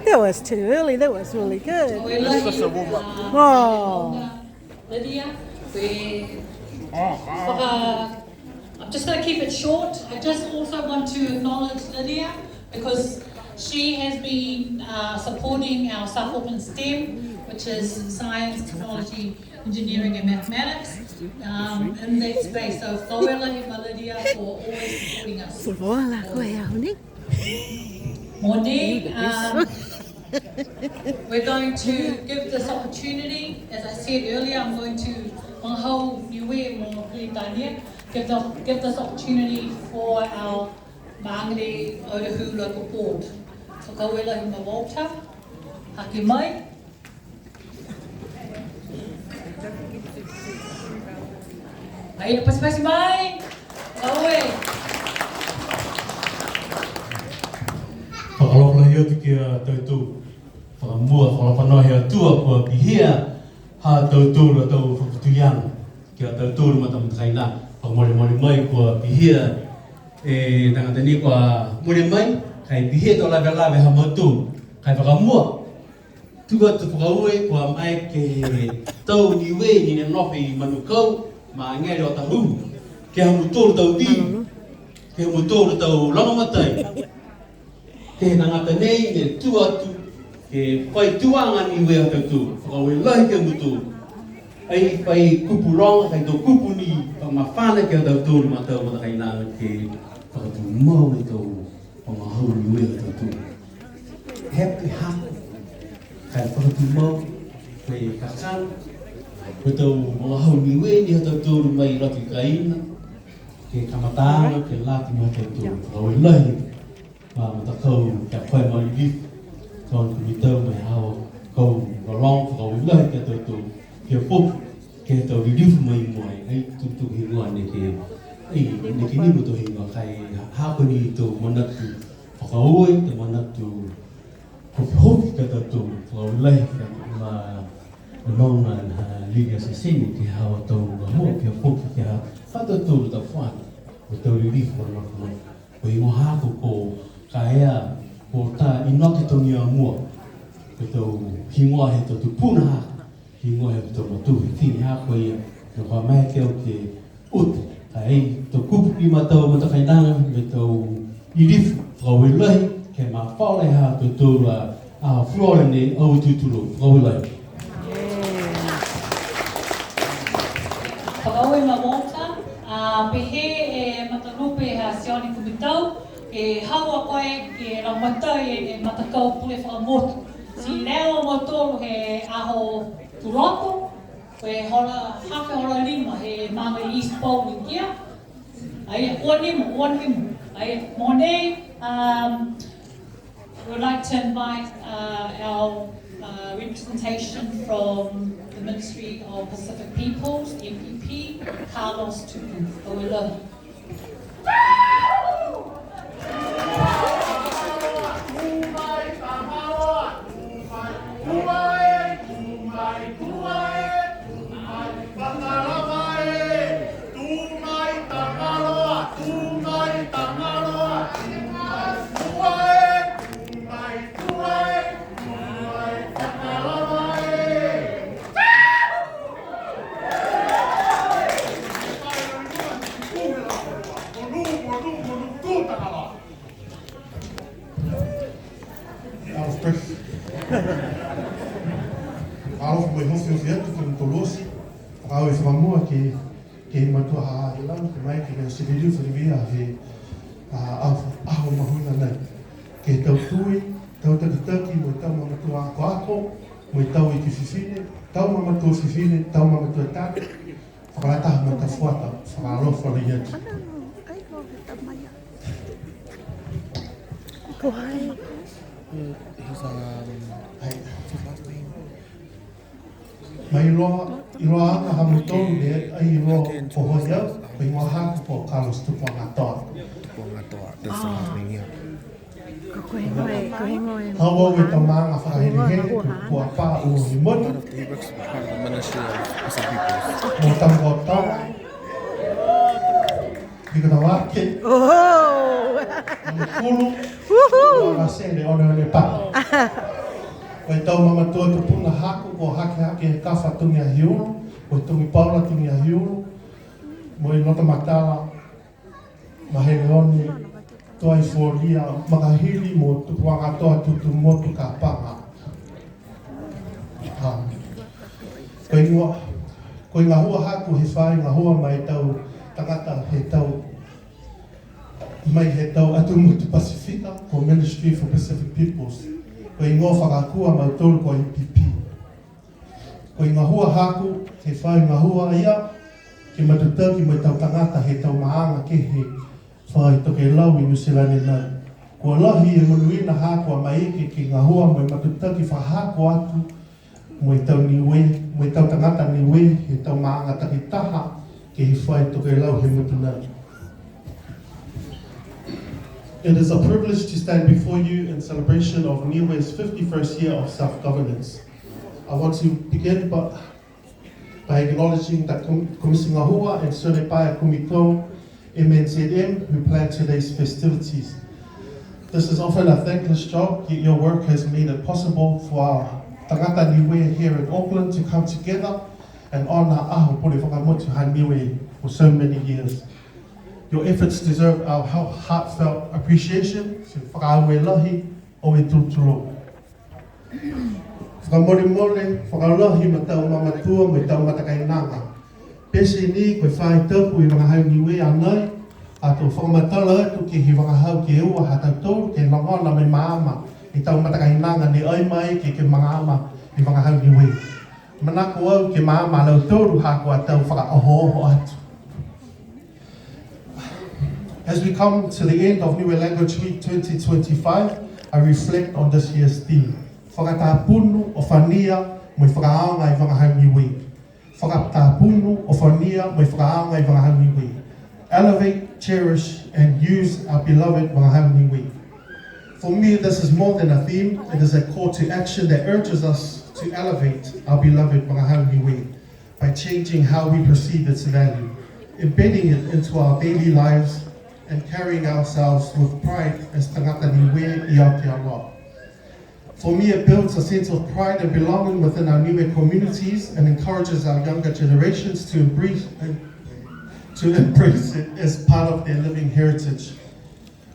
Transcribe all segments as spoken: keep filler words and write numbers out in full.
That was too early. That was really good. That's just a warm up. Oh. Lydia, we, uh, I'm just gonna keep it short. I just also want to acknowledge Lydia because she has been, uh, supporting our South Auckland STEM, which is science, technology, engineering and mathematics, um, in that space. So, fakaaue lahi ma Lydia for always supporting us. Fuloa la ko e au nei. Moanei, um, we're going to give this opportunity, as I said earlier, I'm going to, vagahau Niue mo Peritania, give the, give this opportunity for our Māngere Ōtāhuhu Local Board. Fakaaue lahi ma Walter, hake mai. Ai, pasipasi mai. Fakaaue. Fakaalofa lahi atu ki a tautolu. Fakamua, fakaalofa noa he Atua kua pihia ha tautolu a tau fakatuiaga. Ki a tautolu ma tau matakainaga. Fakamolemole mai kua pihia e tagata ni kua mole mai, ka e pihia e tau lavelave ha mautolu. Ka e fakamua, tuku atu fakaaue kua maeke he tau Niue ne nonofo i Manukau, Māngere Ōtāhuhu, ke he ha mautolu tau vili, ke he ha mautolu tau lagomatai, ke he tagata nei ne tuku atu, ke fai tuaga Niue ha tautolu, fakaaue lahi ki a mautolu. Ai fai kupu loga, fai tau kupu ne fakamafana ki a tautolu ma tau matakainaga ke fakatumau e tau vagahau Niue ha tautolu. Happy Haka, ka e fakatumau, ka e kakano, ko e tau vagahau Niue ni ha tautolu mai loto i kaina, ke kamataaga, ke lata mo tautolu. Fakaaue lahi, ma matakau, ka e fai ma lilifu, ka e kumitau mai hau, kau lologo, fakaaue lahi ki a tautolu, ki a foki, ke he tau lilifu mai mua, ai tukutuku higoa neke, ai, neke ni mo tau higoa, ka e ha ko ni tau manatu fakaaue, tau manatu hopihopi ki a tautolu, fakaaue lahi ki a ma, ma mauna na Lilia Seseni, ke he ha tau gahua, ke he foki, ke he ha tautolu tau fana, ko e tau lilifu, ko e nofonofo, ko e higoa haaku ko Kaea, ko ta Inoke Togiamua, ko e tau higoa he tau tupuna haaku. Higoa he tau matua, he fifine ha ko ia, ne kua maeke au ke uta, ka e ai tau kupu ki a mautolu matakainaga, mo e tau lilifu, fakaaue lahi, ke mafola e ha tautolu a, a Flora ne au tutulu, fakaaue lahi. Fakaaue ma Walter, a, pehē e matalupe ha Sione Kumitau, ke hau a koe ke lagomatai e matakau pule fakamotu. Ti leva a mautolu he aho Tuloto, ko e hola, hafe hola lima he Māngere East Bowl ia. Ai, ua lima, ua lima. Ai, mogonei, um, we'd like to invite, uh, our, uh, representation from the Ministry of Pacific Peoples, M P P, Carlos Tupu. Fakaaue lahi. Alofa, alofa mo e hofiofi atu ke he tau oti. Fakaaue fakamua ke, ke he matua ha Ahilau, ke maeke ke he sililiu feleveia he, a, aho, aho mahuiga nei. Ke he tau tui, tau takitaki, mo e tau mamatua akoako, mo e tau iki fifine, tau mamatua fifine, tau mamatua tane, fakalataha mo e tau fuata, fakaalofa lahi atu. Ai. Mai iloa, iloaaga ha mautolu ne ai iloa ko hai au, ko e higoa haaku ko Carlos Tupuagatoa. Tupuagatoa, that's the last name here. Ko e higoa e, ko e higoa e. Hau au e tau maaga fakahelehele, ko e kua pā ua he motu. Part of the Rex, part of the Ministry of Pacific Peoples. Mo Tamakautoga. Kona vake. Oh! Kulu. Woohoo! Kua sene one one pa. Ko e tau mamatua tupuna haaku, ko Hakehake Kafa Tugiahiulu, ko Tugipaula Tugiahiulu, mo e loto matala, Maheleone Toaifolia Makahili mo Tupuagatoa Tutumotu Kapaga. A, ko e gahua, ko e gahua haaku he fai gahua ma e tau tagata he tau, mai he tau atu motu Pasifika, ko Ministry for Pacific Peoples. Ko e gahua fakakū a mautolu ko M P P. Ko e gahua haaku, he fai gahua ia, ke matutaki mo e tau tagata he tau maaga kehe fai tokelau i Niu Silani nei. Kua lahi e monuina haaku a maeke ke gahua mo e matutaki fakahako atu mo e tau Niue, mo e tau tagata Niue, he tau maaga takitaha, ke he fai tokelau he motu nei. It is a privilege to stand before you in celebration of Niue's fifty-first year of self-governance. I want to begin by, by acknowledging the Com-, Komiti Gahua and Sone Paea Kumiko, M N Z M, who planned today's festivities. This is often a thankless job, yet your work has made it possible for our tagata Niue here in Auckland to come together and honour Aho Pule Fakamotu ha Niue for so many years. Your efforts deserve our hea-, heartfelt appreciation. Ti fakaaue lahi, oue tulou. Fakamolemole, fakalahi ma tau mamatua mo e tau matakainaga. Pete ni ko e faahi tapu he vagahau Niue a nei, ato fakamatala atu ke he vagahau ke ua ha tautolu, ke logona mo e maama e tau matakainaga ne ai maeke ke maama e vagahau Niue. Manako au ke maama a lautolu ha kua tau fakaohooho atu. As we come to the end of Niue Language Week twenty twenty-five, I reflect on this year's theme, Fakatapunu, Ofania, mo e Fakaaoga e Vagahau Niue. Fakatapunu, Ofania, mo e Fakaaoga e Vagahau Niue. Elevate, cherish, and use our beloved Vagahau Niue. For me, this is more than a theme, it is a call to action that urges us to elevate our beloved Vagahau Niue by changing how we perceive its value, embedding it into our daily lives, and carrying ourselves with pride as tagata Niue i Aotearoa. For me, it builds a sense of pride and belonging within our Niue communities and encourages our younger generations to embrace, to embrace it as part of their living heritage.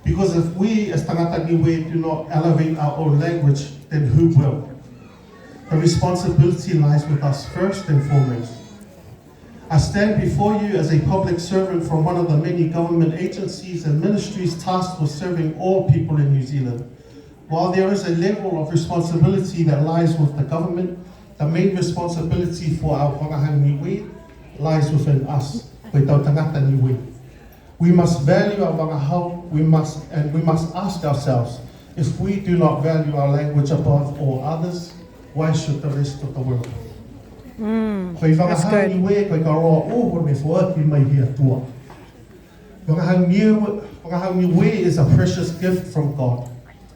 Because if we as tagata Niue do not elevate our own language, then who will? The responsibility lies with us first and foremost. I stand before you as a public servant from one of the many government agencies and ministries tasked with serving all people in New Zealand. While there is a level of responsibility that lies with the government, the main responsibility for our vagahau Niue lies within us, ko e tau tagata Niue. We must value our vagahau, we must, and we must ask ourselves, if we do not value our language above all others, why should the rest of the world? Mm, that's good. Ko e vagahau Niue, ko e koloa uho ne foaki mai he Atua. Vagahau Niue, vagahau Niue is a precious gift from God,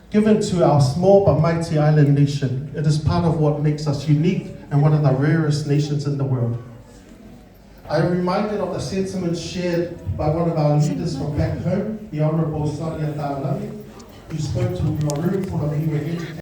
given to our small but mighty island nation. It is part of what makes us unique and one of the rarest nations in the world. I am reminded of the sentiments shared by one of our leaders from back home, the Honourable Sonia Talagi, who spoke to a room full of Niue educators.